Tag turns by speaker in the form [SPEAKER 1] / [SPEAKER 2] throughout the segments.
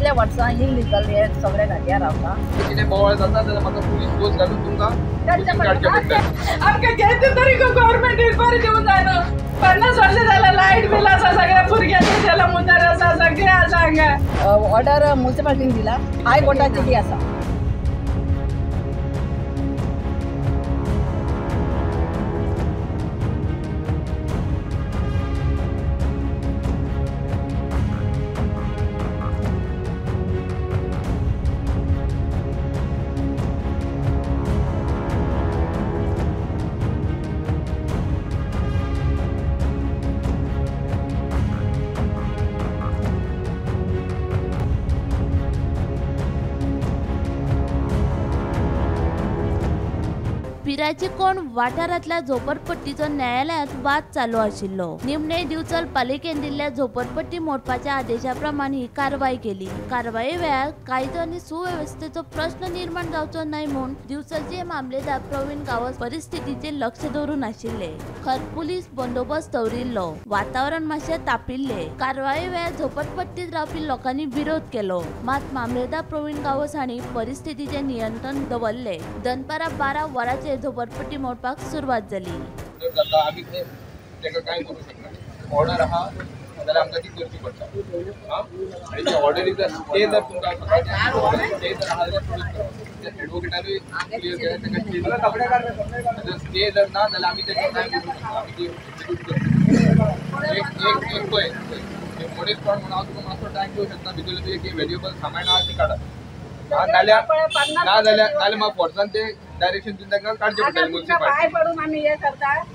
[SPEAKER 1] इतले वर्सां इलिगल हे सगळे घाट्यार रावता.
[SPEAKER 2] कितें बोवाळ जाता जाल्यार म्हाका पुलीस फोर्स घालून तुमकां काडचें पडटा.
[SPEAKER 3] आमकां घेत तरी गव्हर्मेंट इन्क्वायरी दिवंक जायना. 50 वर्सां जाल्यार लायट बील आसा, सगळ्या भुरग्यांचे जाल्यार मुदार आसा, सगळें आसा हांगा.
[SPEAKER 1] ऑर्डर म्युनिसिपालिटीन दिला, हायकोर्टाची बी आसा.
[SPEAKER 4] पिराची कोण वाठारांतल्या झोपडपट्टीचो न्यायालयांत वाद चालू आशिल्लो. निमणे दिवचल पालिकेन दिल्ल्या झोपडपट्टी मोडपाच्या आदेशा प्रमाण ही कारवाय केली. कारवाये वेळार कायदो आनी सुवेवस्थेचो प्रश्न निर्माण जावचो न्हय म्हूण दिवचलचे मामलेदार प्रवीण गांवस परिस्थितीचेर लक्ष दवरून आशिल्ले. खर पुलीस बंदोबस्त दवरिल्लो. वातावरण मातशें तापिल्लें. कारवाये वेळार झोपडपट्टीत रावपी लोकांनी विरोध केलो. मात मामलेदार प्रवीण गांवस हांणी परिस्थितीचेर नियंत्रण दवरलें. दनपारां 12 वरांचेर झोपडपट्टी मोडपाक सुरवात जाली.
[SPEAKER 2] आमी ताका कांय करूंक शकना. ऑर्डर आहा जाल्यार आमकां ती करची पडटा. आनी ते ऑर्डरी जर ते जर तुमकां ते जर आहा जाल्यार एडवोकेटानूय क्लियर केलें ताका. स्टे जर ना जाल्यार आमी ताका कांय करूंक शकना. आमी ती एक्सिक्यूट करता. एक एक पळय मनीस कोण म्हणून हांव तुका मातसो टायम दिवंक शकता. भितरलें तुजें कितें व्हॅल्युएबल सामान आहा ती काडा. नाल्यार ना जाल्यार नाल्यार म्हाका फोर्सान ते डायरेक्शन दिवन तांकां काडचें पडटलें म्युनिसिपालिटी.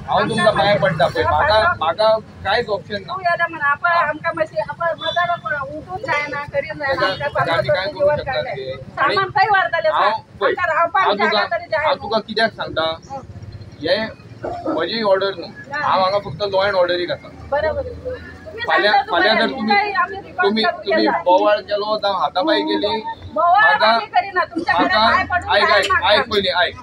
[SPEAKER 2] हांव तुमकां पांय पडटा पळय, म्हाका म्हाका कांयच ऑप्शन ना. आमी कांय करूंक शकना. हांव तुका कित्याक सांगता, हे म्हजी ऑर्डर न्हू, हांव हांगा फक्त लॉ एंड ऑर्डरीक आसा. फाल्यां फाल्यां जर तुमी तुमी तुमी बोवाळ केलो जावं हातापाय केली म्हाका म्हाका आयक आयक आयक पयलीं आयक.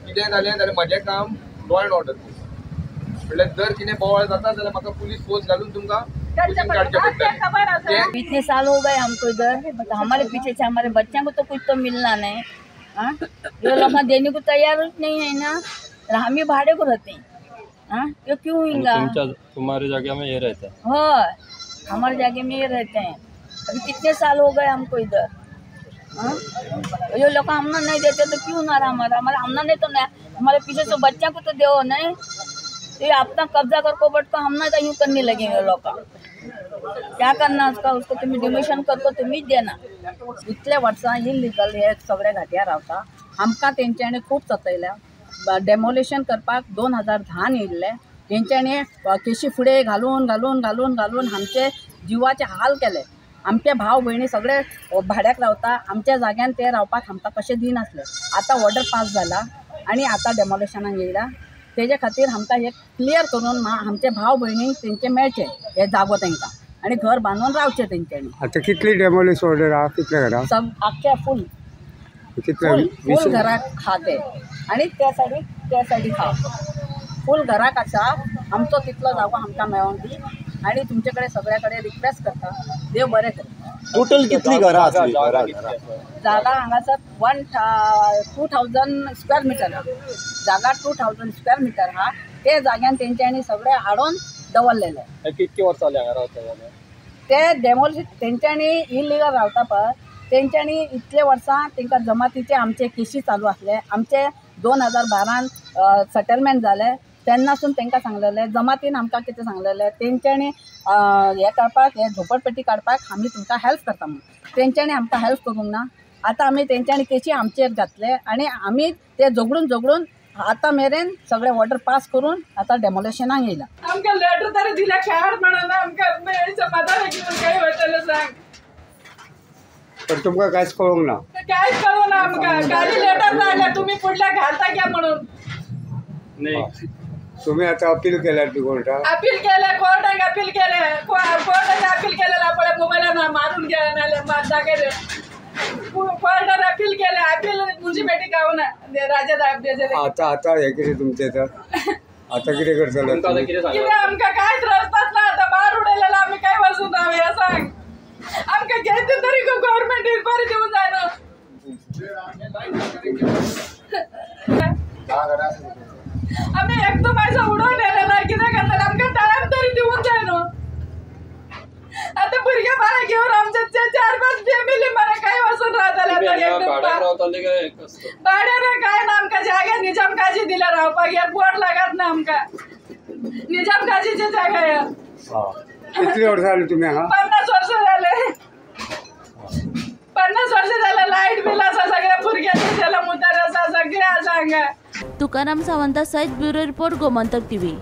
[SPEAKER 2] कितें जालें जाल्यार म्हजें काम लॉ एंड ऑर्डर म्हणल्यार जर कितें बोवाळ जाता जाल्यार म्हाका पुलीस फोर्स घालून तुमकां काडचें पडटलें.
[SPEAKER 1] इतने साल हो गए हमको इधर, हमारे पीछे से हमारे बच्चों को तो कुछ तो मिलना नहीं. हाँ, ये लोग देने को तैयार नहीं है ना. हम ही भाड़े को रहते हैं. हाँ, ये क्यों होगा?
[SPEAKER 5] तुम्हारी जगह में ये रहते हैं?
[SPEAKER 1] हाँ, हमारे जगह में ये रहते हैं. अभी कितने साल हो गए हमको इधर. हाँ, ये लोग हमना नहीं देते तो क्यों ना रहा हमारा हमारा हमना नहीं तो नहीं, हमारे पीछे से बच्चा को तो दो नहीं. तो ये अपना कब्जा कर को बट को हमना तो यूँ करने लगेंगे लोग. क्या करना उसका? उसको तुम्हें डिमोशन कर को तुम्ही देना. इतले वर्सां इलिगल हे सगळे घाट्यार रावता. आमकां तेंच्यांनी खूब सतयल्या. डेमोलिशन करपाक 2010 येयल्ले. तेंच्यांनी केशी फुडें घालून घालून घालून घालून आमचे जिवाचे हाल केले. आमचे भाव भयणी सगळे भाड्याक रावता. आमच्या जाग्यान ते रावपाक आमकां कशें दिनासले. आतां ऑर्डर पास जाला आनी आतां डेमोलिशनाक येयला. तेजे खातीर आमकां हें क्लियर करून आमचे भाव भयणींक तेंचे मेळचे हे जागो तेंकां आनी घर बांदून रावचें तेंच्यांनी.
[SPEAKER 6] आतां कितली डेमोलिश ऑर्डर आहा? कितले घरां?
[SPEAKER 1] सग आख्ख्या फूल फूल घराक आहा ते आनी त्या सायडीक त्या सायडीक आहा. फूल घराक आसा. आमचो तितलो जागो आमकां मेळोंक दी आनी तुमचे कडेन सगळ्या कडेन रिक्वेस्ट करता. देव बरें करूं.
[SPEAKER 7] टोटल कितली घरां आसली?
[SPEAKER 1] जागा हांगासर 2000 स्क्वेअर मिटर आहा. जागा 2000 स्क्वेअर मिटर आहा. ते जाग्यान तेंच्यांनी सगळें हाडून दवरलेलें.
[SPEAKER 5] कितके वर्सां जालीं हांगा रावता?
[SPEAKER 1] ते डेमोलिश तेंच्यांनी इलिगल रावता पळय, तेंच्यांनी इतले वर्सां तेंकां जमातीचे आमचे केशी चालू आसले. आमचे 2012 सेटलमेंट जालें तेन्नासून तेंकां सांगलेलें. जमातीन आमकां कितें सांगलेलें, तेंच्यांनी हें काडपाक, हे झोपडपट्टी काडपाक आमी तुमकां हेल्प करता म्हणून. तेंच्यांनी आमकां हेल्प करूंक ना. आतां आमी तेंच्यांनी केशी आमचेर घातले आनी आमी ते झगडून झगडून आतां मेरेन सगळे ऑर्डर पास करून आतां डेमोलिशनाक येयला.
[SPEAKER 3] आमकां लेटर तरी दिल्या खेळ म्हणून आमकां समाधान काय वयतलें सांग.
[SPEAKER 6] पण तुमकां कांयच कळूंक ना?
[SPEAKER 3] कांयच कळूंक ना आमकां. काली लेटर जाल्या तुमी फुडल्या घालता क्या म्हणून.
[SPEAKER 6] तुम्ही आता अपील केल्यार बी कोर्टाक?
[SPEAKER 3] अपील केलें, कोर्टाक अपील केलें. कोर्टाक अपील केलें पळय मोबायलान मारून गेलें नाल्यार दाखयलें. कोर्टान अपील केलें. अपील म्युनिसिपालिटी गावना राजा.
[SPEAKER 6] आतां आतां हें कितें तुमचें तर आतां कितें करतले?
[SPEAKER 3] कितें आमकां कांयच रस्ताच ना. आतां बार उडयलेलो आमी काय वचून रावया सांग. आमकां घेत तरी गव्हर्मेंट इन्क्वायरी दिवंक जाय न्हू. आमी एकदम आयज उडोवन येयले ना कितें करतले आमकां टायम तरी दिवंक जाय न्हू. आतां भुरगे बाळा घेवन आमचे 4-5 फॅमिली मरे काय वचून रावतले. भाड्यान काय ना आमकां जागा निजाम काजी दिल्या रावपाक हे बोट लागत ना आमकां निजाम काजीचे जागा ह्या.
[SPEAKER 6] कितली वर्सां जाली तुमी हांगा?
[SPEAKER 3] 50 वर्सां जाले. 50 वर्सां जाले. लायट बील आसा सगळ्या भुरग्यांचे जल्म उतार आसा सगळें आसा हांगा.
[SPEAKER 4] तुकाराम सावंता सयत ब्युरो रिपोर्ट, गोमंतक टीव्ही.